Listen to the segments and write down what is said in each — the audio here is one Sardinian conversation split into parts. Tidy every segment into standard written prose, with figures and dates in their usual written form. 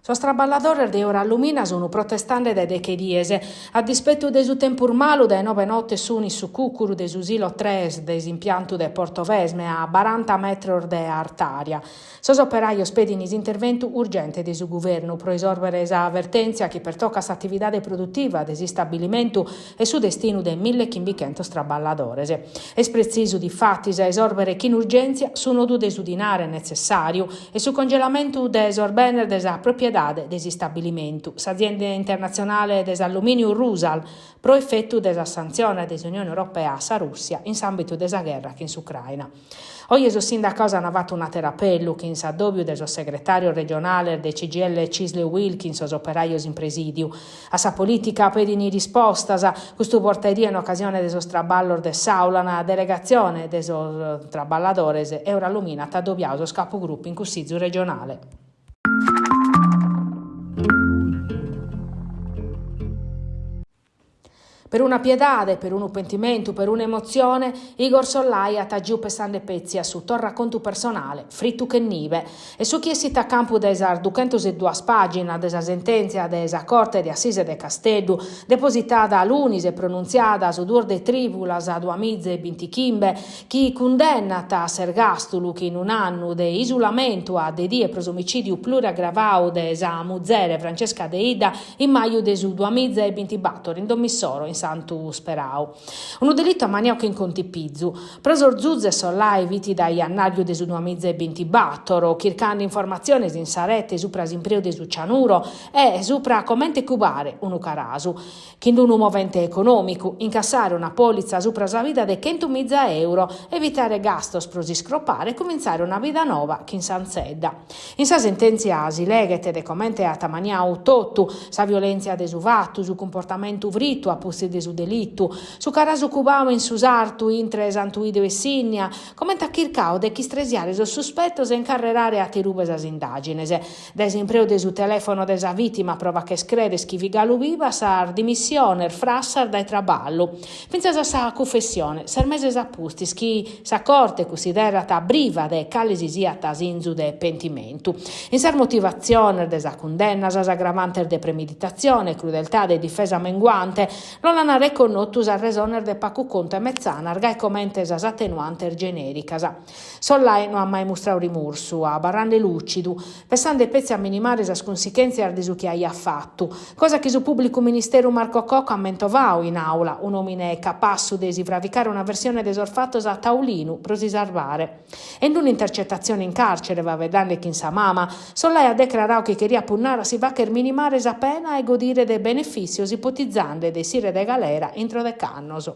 Sos traballadores de Eurallumina sun protestande dae deche dies. A dispetu de su tempus malu, dae nobe notes sun in su cùcuru de su silo tres de s'impiantu de Portovesme, a baranta metros de artària. Sos operajos pedin s'interventu urgente de su guvernu pro isòrbere sa vertèntzia chi pertocat s'atividade produtiva de s'istabilimentu e su destinu de millechimbichentos traballadores. Est pretzisu difatis a isòrbere chin urgèntzia su nodu de su dinare netzessàriu e su congelamentu de sos benes de sa propiedade de s'istabilimentu, s'azienda internatzionale de s'allumìniu Rusal, pro efetu de sas santziones de s'Unione Europea a sa Rùssia in s'àmbitu de sa gherra chin s'Ucraina. Oje sos sindacaos an fatu un'àteru apellu chin s'addòbiu de sos segretàrios regionales de CGIL, Cisl e Uil chin sos operajos in presìdiu. A sa polìtica pedin rispostas. Custu bortaedie in ocasione de sos traballos de s'àula una delegatzione de sos traballadores Eurallumina at addobiadu sos capugrupu in Cussizu regionale. Peruna piedade, perunu pentimentu, peruna emotzione, Igor Sollai at agiu pessande petzi a su torracontu personale, fritu che nibe. E su chi essit a campu dae sas duchentosduas pàginas de sa sentèntzia de sa Corte de Assise de Casteddu, depositada lunis e pronuntziada su duos de trìbulas duamiza e bintichimbe, chi cundennat a s'ergàstulu chin un'annu de isulamentu a de die pro s'omicìdiu pluriagravadu de sa muzere Francesca Deidda in maju de su duamiza e bintibator in domo issoro in Santu Sperau. Unu delitu ammaniadu chin contipizu. Pro sos zuzes Sollai fit dae jannarju de su duamiza e bintibator chircande informatziones in sa rete supra s'impreu de su cianuro e supra comente cubare unu carasu. Chin unu movente econòmicu, incassare una pòlitza supra sa vida de chentumiza euro, evitare gastos pro s'iscropare e cumintzare una vida nova chin s'anzedda. In sa sentèntzia si leghet de comente at ammaniadu totu, sa violèntzia de su fatu, su cumportamentu fritu a pustis de su delitu, su carasu cubadu in su sartu intre Santu 'Idu e Sinnia, comente at chircadu de ch'istresiare sos suspetos e incarrerare aterube sas indàgines. Dae s'impreu de su telèfono de sa vìtima pro fagher creder chi fit galu biva a sas dimissiones frassas dae traballu, fintzas a sa cufessione, ses meses a pustis chi sa Corte cussiderat briva de cale si siat sinzu de pentimentu. In sas motivatziones de sa cundenna sas agravantes de premeditatzione, crudeltade e difesa menguante no l'ant reconnotu sas resones de pagu contu e metzanas gai comente sas atenuantes genèricas. Sollai no at mai mustradu rimursu, abarrande lùcidu, pessande petzi a minimare sas cunsichèntzias de su chi aiat fatu, cosa chi su pùblicu ministeru Marco Cocco at mentovadu in àula, un'òmine capassu de si fravicare una versione de sos fatos a taulinu pro si sarvare. E in un'intercetatzione in càrcere, faeddande chin sa mama, Sollai at decraradu chi cheriat punnare a si fagher minimare sa pena e godire de benefìtzios ipotizande de essire de galera intro dech'annos.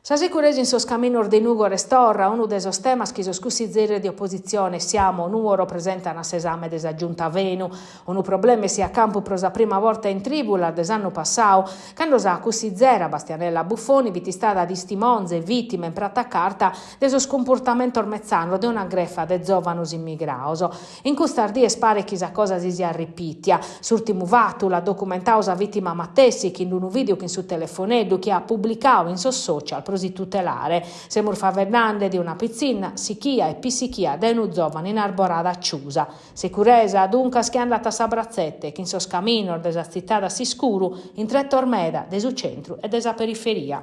Sa sicuresa in sos caminos de Nùgoro est torra unu de sos temas chi sos cussizeris de opositzione Siamo Nuoro presentan a s'esame de sa Giunta Fenu. Unu problema essiu a campu pro sa prima borta in trìbulas de s'annu passadu, cando sa cussizera Bastianella Buffoni fit istada distimonza e vìtima in prata Carta de sos cumportamentos metzanos de una grefa de zòvanos immigrados. In custas dies paret chi sa cosa si siat ripìtia. S'ùrtimu fatu l'at documentadu sa vìtima matessi chin unu vìdeu chin su telefoneddu chi at publicadu in sos social pro si tutelare. Semus faeddende de una pitzinna sichia e pissichia dae unu zòvanu in arborada ciusa. Securesa, duncas, chi andat a sa bratzete chin sos caminos de sa tzitade a s'iscuru, in tretos meda de su centru e de sa periferia.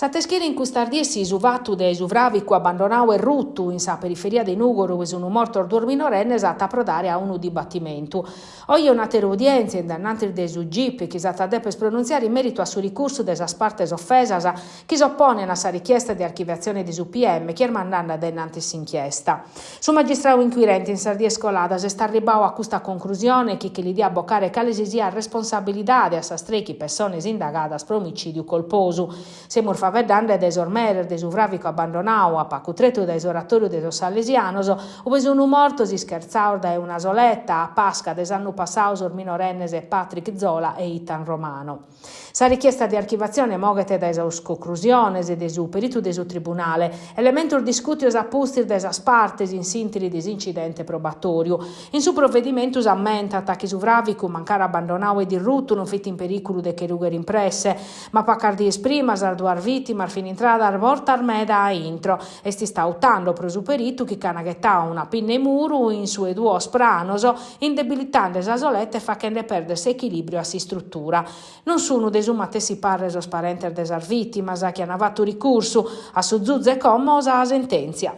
S'at a ischire in custas dies si su fatu de su fràvicu abbandonadu e rutu in sa periferia de Nùgoro ue sunt mortos duos minorennes at a aprodare a unu dibatimentu. Oje un'àtera udièntzia in dannantis de su GIP chi s'at a deper pronuntziare in mèritu a su ricursu de sas partes ofesas chi s'oponen a sa richiesta de archiviatzione de su PM chi est mandende a dae innantis s'inchiesta. Su magistradu incuirente in sas dies coladas est arribbadu a custa concrusione chi che li diat bocare cale si siat responsabilidade a sas trèichi pessones indagadas pro omicìdiu colposu. Semus faeddende. faeddende de sos meres de su fràvicu abbandonadu a pagu tretu dae s'oratòriu de sos Salesianos, ue sun mortos ischertzados dae una soleta a Pasca de s'annu passadu sos minorennes Patrick Zola e Ethan Romano. Sa richiesta de archivatzione moghet dae sas concrusiones de su peritu de su tribunale, elementos discùtios a pustis dae sas partes in s'ìnteri de s'incidente probatòriu. In su provedimentu s'ammentat chi su fràvicu, mancari abbandonadu e dirrutu, non fit in perìculu de che rùghere in presse, ma pacas dies prima sas duas vìtimas fin intradas bortas meda a intro. Est istadu tando pro su peritu chi ch'an ghetadu una pinna 'e muru in su 'e duos pranos, indebilitende sa soleta e faghende pèrdere s'echilìbriu a s'istrutura. Non sun de su matessi parre sos parentes de sas vìtimas chi an fatu ricursu a su zuze como sa sentèntzia.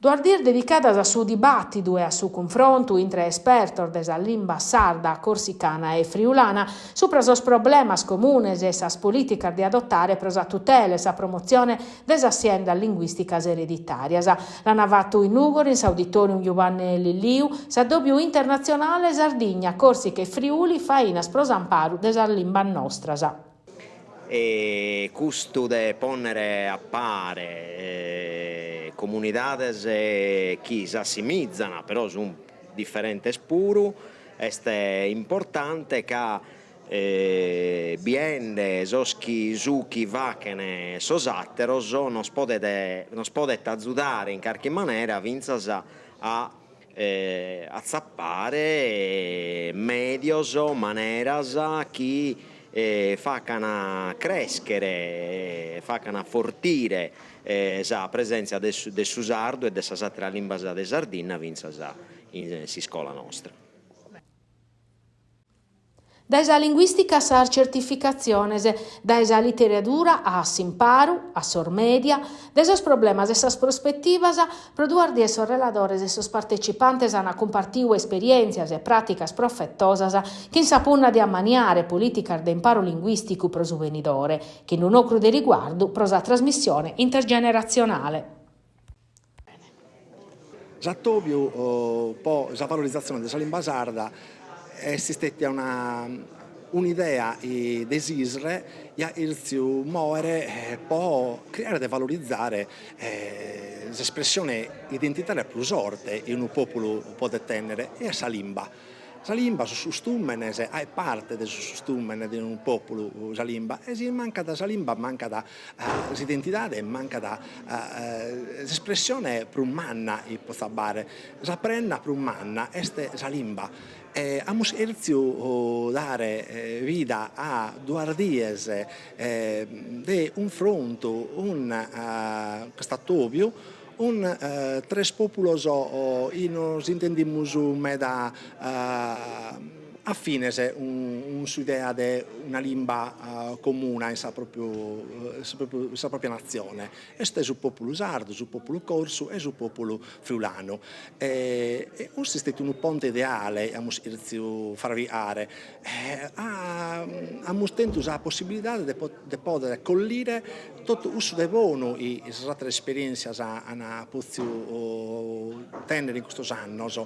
Duas dies dedicadas a su dibàtidu e a su cunfrontu intre espertos de sa limba sarda, corsicana e friulana subra sos problemas comunes e sas polìticas de adotare pro sa tutela e sa promotzione de sas siendas linguìsticas ereditàrias. L'ant fatu in Nùgoro, in s'Auditòrium Jubanne Lilliu, s'addòbiu internatzionale Sardigna, Còrsica e Friuli, fainas pro s'amparu de sas limbas nostras. E custu de pònnere a pare comunidades chi s'assimizan, però sun diferentes puru, est importante ca biende sos chi su chi faghen sos àteros nos podet nos podet azudare in carchi manera fintzas a atzapare mèdios, maneras chi facan crèschere, facan afortire sa presèntzia de su sardu e de sas àteras limbas de Sardinna fintzas in s'iscola nostra. Dae sa linguìstica a sas certificatziones, dae sa literadura a s'imparu, a sos mèdia, de sos problemas e sas prospetivas, pro duas dies sos reladores e sos partecipantes ant cumpartidu esperièntzias e pràticas profetosas chin sa punna de ammaniare polìticas de imparu linguìsticu pro su benidore, chin un'ocru de riguardu pro sa trasmissione intergeneratzionale. S'atòbiu po sa valorizatzione de sa limba sarda est istètia una un'idea de s'ISRE chi at chertziu mòere po chircare de valorizare s'espressione identitària prus forte chi unu pòpulu podet tènnere, chi est sa limba. Sa limba, sos custùmenes, est parte de sos custùmenes de unu pòpulu sa limba, e si mancat sa limba mancat s'identidade e mancat s'espressione prus manna chi potzat b'àere. Sa prenda prus manna est sa limba e amus chertziu dare vida a duas dies de cunfrontu cun cust'atobiu Cun tres pòpulos chi nos intendimus meda afines cun s'idea de una limba comuna in sa pròpiu in sa pròpia natzione, est su pòpulu sardu, su pòpulu corsu e su pòpulu friulanu. E custu est unu ponte ideale chi amus chertziu fraigare, amus tentu sa possibilidade de de pòdere collire totu cussu de bonu chi sas àteras esperièntzias ant pòtziu tènnere in custos annos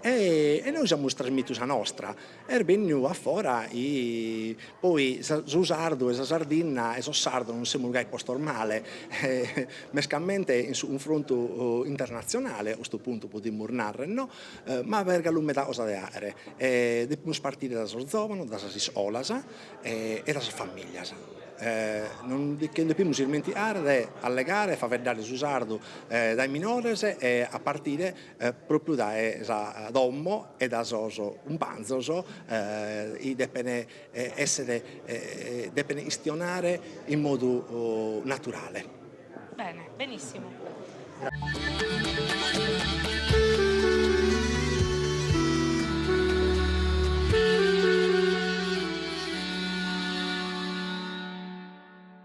e nois amus trasmìtiu sa nostra, est bènniu a fora chi poi su sardu e sa Sardinna e sos sardos non semus gai postos male, mescamente in su cunfrontu internatzionale, a custu puntu podimus narrer no, ma b'est galu meda cosa de àere e depimus partire dae sos zòvanos, dae sas iscolas e dae sas familias. Non che depimus ismentigare de allegare e faeddare su sardu dae minores e a partire propriu dae sa domo e dae sos cumpanzos chi depen essere depen chistionare in modu naturale. Bene, benissimo.